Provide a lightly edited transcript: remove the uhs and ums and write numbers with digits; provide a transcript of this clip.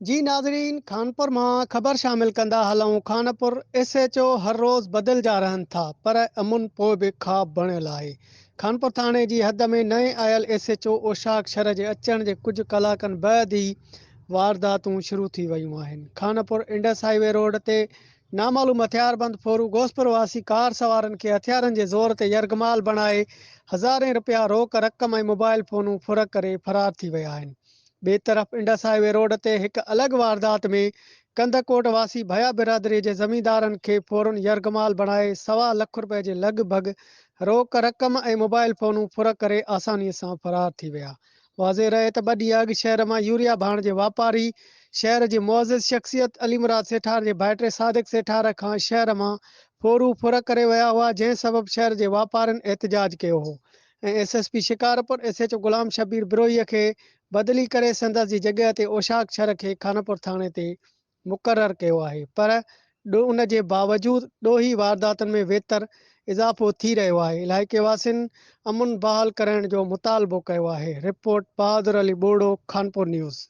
جي ناظرين خانپور مان خبر شامل ڪندا هلون خانپور ايس ايڇ او هر روز بدلجا رهن ٿا پر امن پوء به خواب بڻيل آهي خانپور ٿاڻي جي حد ۾ نئين آيل ايس ايڇ او اوشاق شھر جي اچڻ جي ڪجهه ڪلاڪن بعد ئي وارداتون شروع ٿي ويون آهن خانپور انڊس هائي وي روڊ تي نامعلوم هٿياربند ڦورو غوثپور واسي ڪار سوارن کي هٿيارن جي زور تي يرغمال بڻائي هزارين رپيا روڪ رقم ۽ موبائل فونون ڦر ڪري فرار ٿي ويا آهن ٻئي طرف انڊس هاء وي روڊ تي هڪ الڳ واردات ۾ ڪنڌڪوٽ واسي ڀيا برادري جي زميندارن کي ڦورن يرغمال بڻائي سوا لک رپئي جي لڳ ڀڳ روڪ رقم ۽ موبائل فونون ڦر ڪري آساني سان فرار ٿي ويا. واضح رهي ته ٻه ڏينهن اڳ شهر مان يوريا ڀاڻ جي واپاري شهر جي معزز شخصيت علي مراد سيٺار جي ڀائٽي صادق سيٺار کان شهر مان ڦورو ڦر ڪري ويا هئا جنهن سبب شهر جي واپارين احتجاج ڪيو هو ۽ S S P Shikarpur S H O Ghulam Shabbir Brohi کي بدلي ڪري سندس جي جڳهه تي اوشاق شھر کي خانپور ٿاڻي تي مقرر ڪيو آهي پر ان جي باوجود ڏوهي وارداتن ۾ ويتر اضافو ٿي رهيو آهي علائقي واسين امن بحال ڪرائڻ جو مطالبو ڪيو آهي رپورٽ بهادر علي ٻوڙو خانپور نيوز.